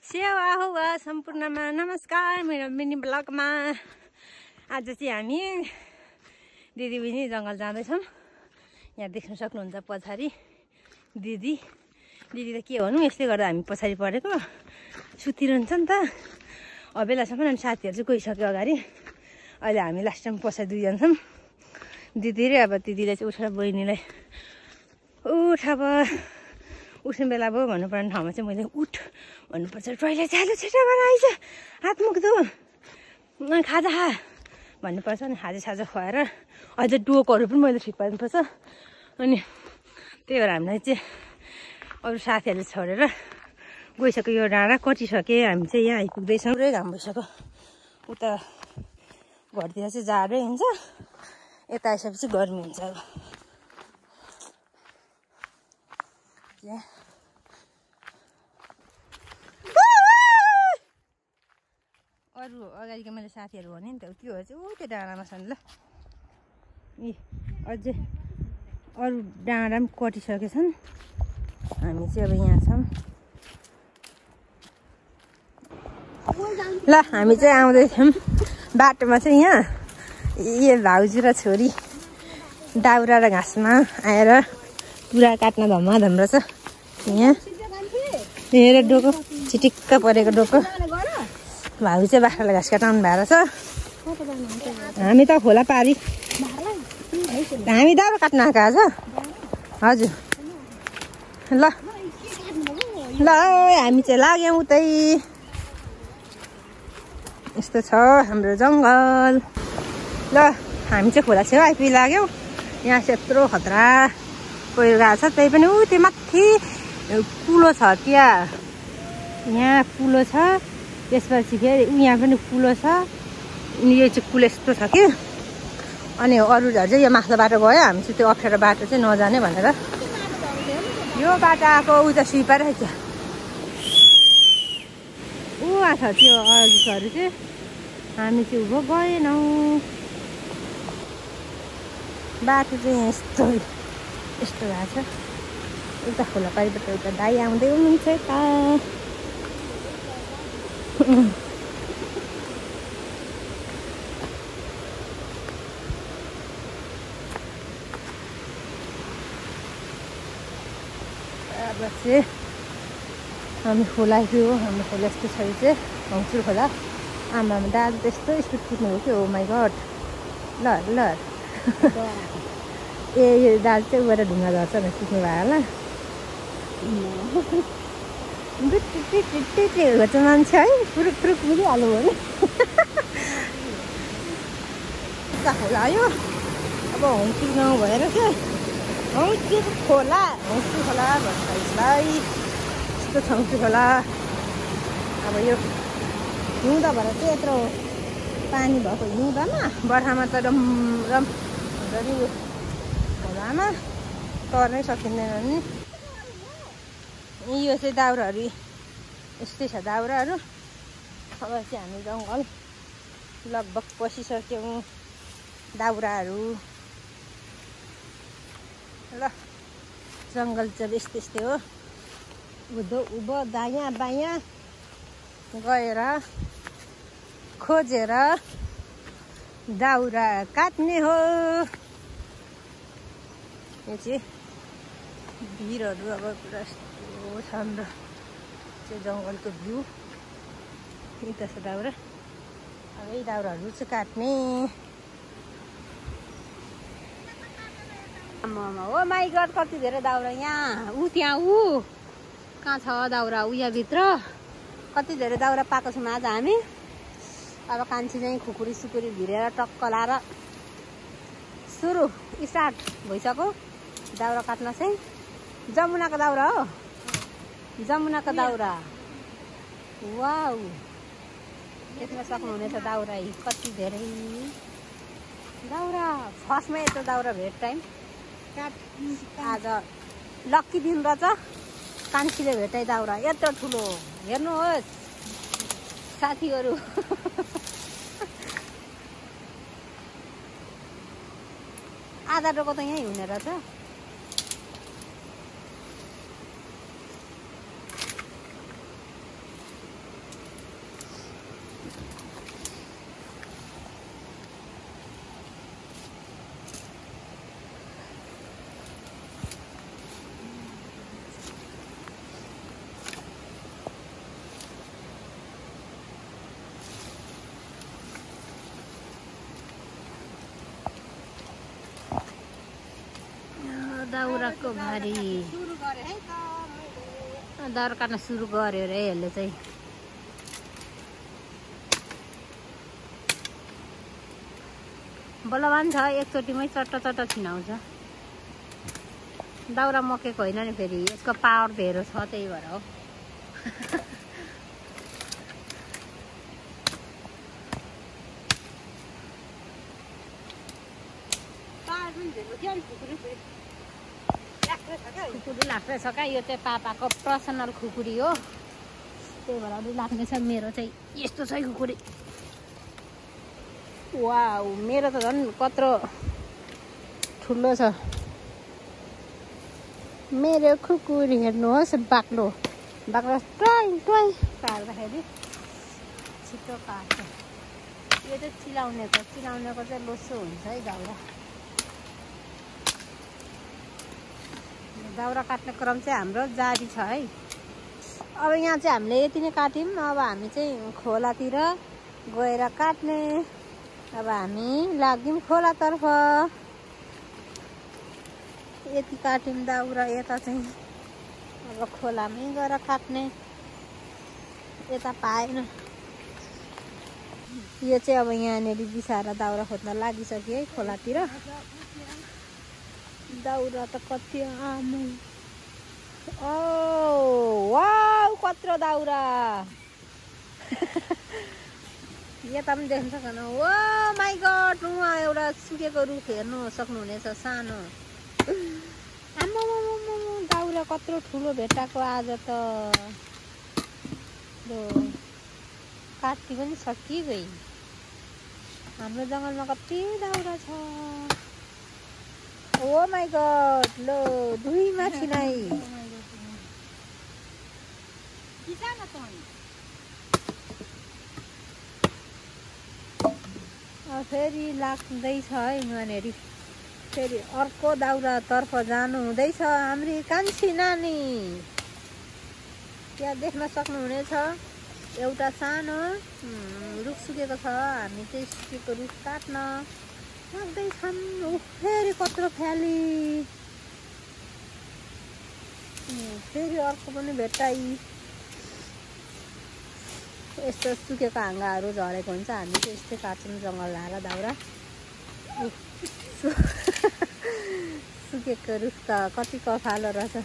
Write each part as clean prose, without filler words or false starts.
सेवा हुआ सम्पूर्णमा नमस्कार मेरो मिनी ब्लगमा। आज चाहिँ हामी दिदीबहिनी जङ्गल जाँदैछौँ। यहाँ देख्न सक्नुहुन्छ पछाडि दिदी त के भन्नु, यसले गर्दा हामी पछाडि परेको सुतिरहन्छ नि त। बेलासम्म अनि साथीहरू चाहिँ गइसक्यो अगाडि। अहिले हामी लास्ट टाइम पछाडि दुईजना छौँ, दिदी र अब दिदीले चाहिँ उठेर बहिनीलाई उठ अब उठ्ने बेला भयो भन्नुपर्ने ठाउँमा चाहिँ मैले उठ भन्नुपर्छ। टोइलेट जानु छिटो बनाइछ, हात मुख धो, खाजा खा भन्नुपर्छ। अनि खाजा खुवाएर अझै डोकहरू पनि मैले ठिक पार्नुपर्छ। अनि त्यही भएर हामीलाई चाहिँ अरू साथीहरूले छोडेर गइसक्यो। यो डाँडा कटिसक्यो, हामी चाहिँ यहाँ आइपुग्दैछौँ। पुरै घाम भइसक्यो। उता घरतिर चाहिँ जाडै हुन्छ, यता आइसकेपछि गर्मी हुन्छ। अब अरू अगाडिको मैले साथीहरू भने नि त त्यो चाहिँ त्यो डाँडामा छन् ल। अझै अरू डाँडा पनि कटिसकेछन्, हामी चाहिँ अब यहाँ छौँ ल। हामी चाहिँ आउँदैछौँ बाटोमा चाहिँ यहाँ यो भाउजू र छोरी दाउरा र घाँसमा आएर पुरा काट्न धमाधम रहेछ। यहाँ हेर डोको चिटिक्क परेको डोको। भाउ चाहिँ बाख्रालाई घाँस काटाउनु भएको रहेछ। हामी त खोला पारी हामी दाउरा काट्न आएको आज। हजुर ल ल हामी चाहिँ लाग्यौँ उतै। यस्तो छ हाम्रो जङ्गल। ल हामी चाहिँ खोला छेउ आइपुगिलाग्यौँ। यहाँ चाहिँ यत्रो खतरा पहिरो गएको छ, त्यही पनि ऊ त्यो माथि कुलो छ त्यहाँ, यहाँ कुलो छ। त्यसपछि फेरि यहाँ पनि कुलो छ। अनि यो चाहिँ कुलो यस्तो छ कि। अनि अरूहरू चाहिँ यो माथिल्लो बाटो गयो, हामी चाहिँ त्यो अप्ठ्यारो बाटो चाहिँ नजाने भनेर यो बाटो आएको। ऊ त सुइपार रहेछ ऊ आएको छ त्यो अरूहरू चाहिँ। हामी चाहिँ उँभो गएनौँ। बाटो चाहिँ यस्तो यस्तो भएको छ। उता खोला पारिबाट उता दाइ आउँदै हुनुहुन्छ यता। अब चाहिँ हामी खोला आइपुग्यो। हाम्रो खोला यस्तो छ चाहिँ हङ्चुर खोला। आमामा दाजु त्यस्तो स्पिड कुद्नु हो कि। ओ माई गड। ल ल ए यो दाजु चाहिँ गएर ढुङ्गा झर्छ भनेर सिक्नु भयो होला। घट्छ मान्छे है, फुरुक फुरुक पुगिहाल्नु हो नि। खोला आयो अब हङ्चुर गाउँ भएर चाहिँ हङ्चुर खोला भन्छ यसलाई। यस्तो छ हङ्चुर खोला। अब यो हिउँदा भएर चाहिँ यत्रो पानी भएको हिउँदामा, बर्खामा त रम हुन्छ नि यो खोलामा तर्नै सकिँदैन नि। यो चाहिँ दाउराहरू यस्तै छ दाउराहरू। अब चाहिँ हामी जङ्गल लगभग पसिसक्यौँ। दाउराहरू ल जङ्गल चाहिँ यस्तै हो। उँधो उँभो दायाँ बायाँ गएर खोजेर दाउरा काट्ने हो। यो चाहिँ भिरहरू अब पुरा यस्तो छ हाम्रो चाहिँ जङ्गलको भ्यू। यता छ दाउरा। अब यही दाउराहरू चाहिँ काट्ने। हो माइ गड कति धेरै दाउरा यहाँ। त्यहाँ कहाँ छ दाउरा भित्र कति धेरै दाउरा पाएको छौँ आज हामी। अब कान्छी चाहिँ खुकुरी सुकुरी भिरेर टक्क लाएर सुरु स्टार्ट भइसक्यो दाउरा काट्न चाहिँ। जमुनाको दाउरा हो, जमुनाको दाउरा। वाउ देख्न सक्नुहुनेछ दाउरा कति धेरै दाउरा। फर्स्टमा यत्रो दाउरा भेट टाइम। आज लक्की दिन रहेछ, कान्छीले भेटाइ दाउरा यत्रो ठुलो। हेर्नुहोस् साथीहरू। आधा डोको त यहीँ हुने रहेछ। दाउराको भारी दाउरा काट्न सुरु गर्यो रे यसले चाहिँ। बलवान छ, एकचोटिमै चट्ट छिनाउँछ। दाउरा मकेको होइन नि, फेरि यसको पावर धेरै छ, त्यही भएर हो। खुकुरी लाग्दैछ क्या, यो चाहिँ पापाको पर्सनल खुकुरी हो, त्यही भएर अलिक लाग्नेछ। मेरो चाहिँ यस्तो छ खुकुरी। वाउ, मेरो त झन् कत्रो ठुलो छ मेरो खुकुरी। हेर्नुहोस्, बाक्लो ट्वाइ पार्दाखेरि छिटो काट्छ। यो चाहिँ चिलाउनेको चाहिँ लोसो हुन्छ है दाउरा। दाउरा काट्ने क्रम चाहिँ हाम्रो जारी छ है। अब यहाँ चाहिँ हामीले यति नै काट्यौँ। अब हामी चाहिँ खोलातिर गएर काट्ने। अब हामी लाग्यौँ खोलातर्फ। यति काट्यौँ दाउरा, यता चाहिँ अब खोलामै गएर काट्ने। यता पाएन। यो चाहिँ अब यहाँनिर बिसाएर दाउरा खोज्न लागिसक्यो है खोलातिर। दाउरा त कति आमु। ओ वाउ, कत्रो दाउरा। यता पनि देख्न सक्नु। ओ माई गड, उहाँ एउटा सुकेको रुख हेर्नु सक्नुहुनेछ, सानो। आम्मा दाउरा कत्रो ठुलो भेटाएको आज त। काटी पनि सकिगई। हाम्रो जङ्गलमा कति दाउरा छ। ओ माई गड, लो दुईमा छिनाइ। फेरि लाग्दैछ है यहाँनिर। फेरि अर्को दाउरातर्फ जानु हुँदैछ हाम्री कान्छी नानी। त्यहाँ देख्न सक्नुहुनेछ एउटा सानो रुख सुकेको छ। हामी चाहिँ सुकेको रुख काट्न लाग्दैछन्। फेरि कत्रो फ्याली। फेरि अर्को पनि भेटाइ। यस्तो सुकेको हाँगाहरू झरेको हुन्छ। हामी चाहिँ यस्तै काट्छौँ जङ्गल लाएर दाउरा। सुकेको रुख त कति कफालो रहेछ,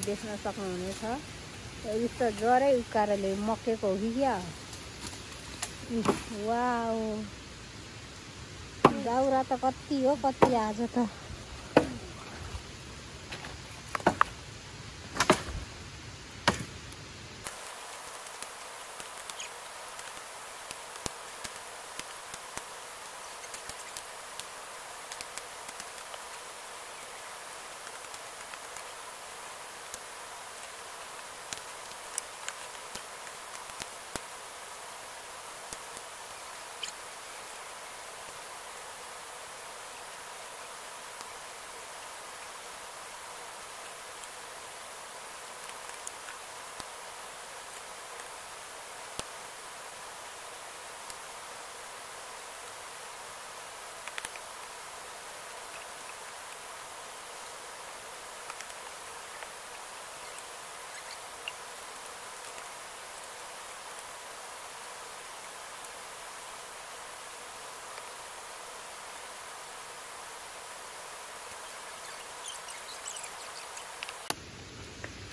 देख्न सक्नुहुनेछ। रुख त जरै उकालोले मकेको हो कि क्या। वाउ, दाउरा त कति हो, कति आज त।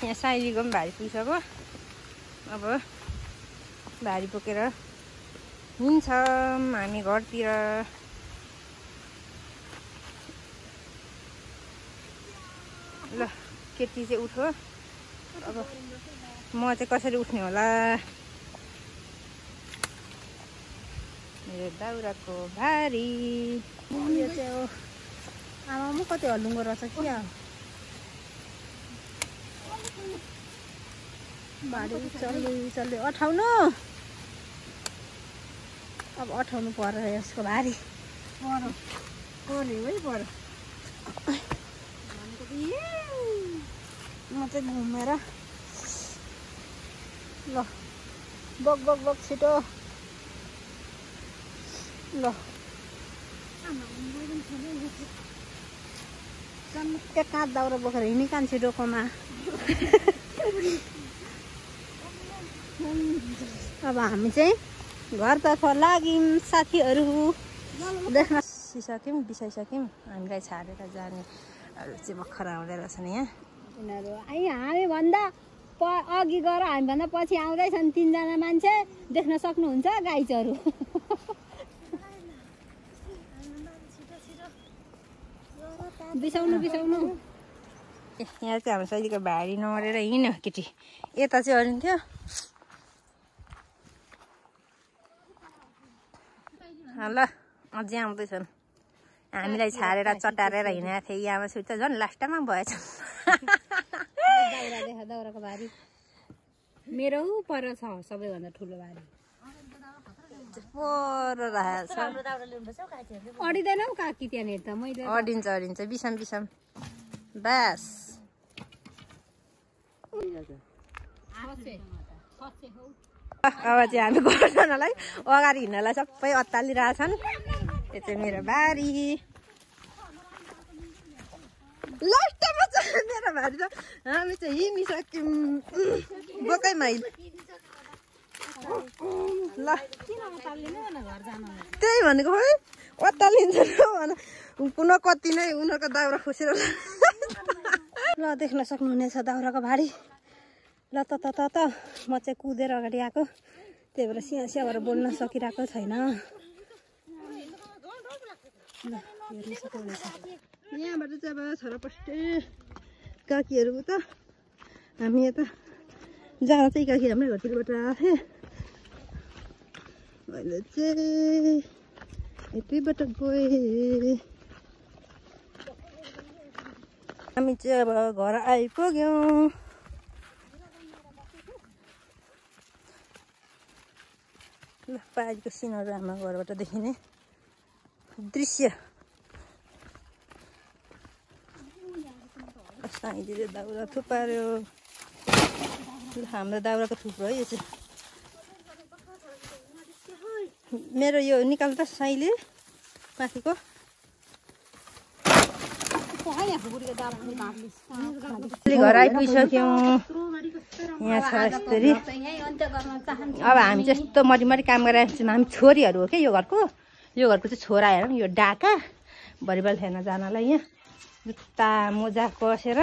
यहाँ साइलीको पनि भारी पुगिसक्यो। अब भारी बोकेर हिँड्छौँ हामी घरतिर। ल केटी चाहिँ उठ्यो। अब म चाहिँ कसरी उठ्ने होला। मेरो दाउराको भारी यो चाहिँ हो। आमामा कति हल्लुङ्गो रहेछ क्या। भारी चल्यो अठाउनु। अब अठाउनु पर्यो यसको भारी। म चाहिँ घुमेर ल बग छिटो ल। त्यो काँध दाउरा बोकेर हिँडी कान्छी डोकोमा। अब हामी चाहिँ घरतर्फ लाग्यौँ साथीहरू। देख्न सिसक्यौँ बिसाइसक्यौँ हामीलाई छाडेर जानेहरू चाहिँ भर्खर आउँदै रहेछन् यहाँ। यिनीहरू हामीभन्दा अघि गएर हामीभन्दा पछि आउँदैछन् 3 जना मान्छे देख्न सक्नुहुन्छ गाइजहरू। बिसाउनु यहाँ चाहिँ हाम्रो शैलीको भारी नमरेर हिँड्यो केटी। यता चाहिँ अरिन्थ्यो। ल अझै आउँदैछन्। हामीलाई छाडेर चटारेर हिँडेको थिएँ यहाँमा छुट्छ झन् लास्टमा भएछ। दाउराको भारी मेरो पर छ सबैभन्दा ठुलो भारी। अडिँदैन हौ काकी त्यहाँनिर त मैले अडिन्छ बिसम बास। अब चाहिँ हामी घर जानलाई अगाडि हिँड्नलाई सबै अत्तालिरहेछन्। यो चाहिँ मेरो बारी। लास्टमा चाहिँ मेरो बारी छ। हामी चाहिँ हिँडिसक्यौँ बोकै माइल। ल त्यही भनेको है अत्तालिन्छ पुनः कति नै उनीहरूको दाउरा खोसेर ल देख्न सक्नुहुनेछ दाउराको भारी। ल त म चाहिँ कुदेर अगाडि आएको त्यही भएर सिया भएर बोल्न सकिरहेको छैन। ल हेर्न सक्नुहुनेछ यहाँबाट चाहिँ अब छरपष्टे काकीहरू त हामी यता जाँदा चाहिँ काकी हाम्रै घरतिरबाट आएको थिएँ। अहिले चाहिँ यतैबाट गएँ। हामी चाहिँ अब घर आइपुग्यौँ। ल पारीको सिनहरू हाम्रो घरबाट देखिने दृश्य। साईले दाउरा थुपार्यो। हाम्रो दाउराको थुप्रो है यो चाहिँ। मेरो यो निकाल त साईले माथिको। घर आइपुगिसक्यौँ। यहाँ छ यस्तरी। अब हामी चाहिँ यस्तो मरिमरि काम गरिरहेको छौँ। हामी छोरीहरू हो क्या यो घरको चाहिँ छोरा हेरौँ। यो डाका भलिबल खेल्न जानलाई यहाँ जुत्ता मोजा कसेर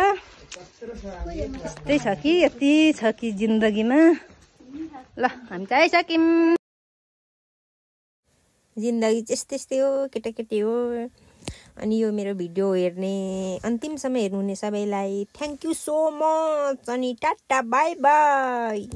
यस्तै छ कि यति छ कि जिन्दगीमा। ल हामी चाहिँ आइसक्यौँ। जिन्दगी त्यस्तै हो केटाकेटी हो। अनि यो मेरो भिडियो हेर्ने अन्तिमसम्म हेर्नुहुने सबैलाई थ्याङ्क यू सो मच। अनि टाटा बाई बाई।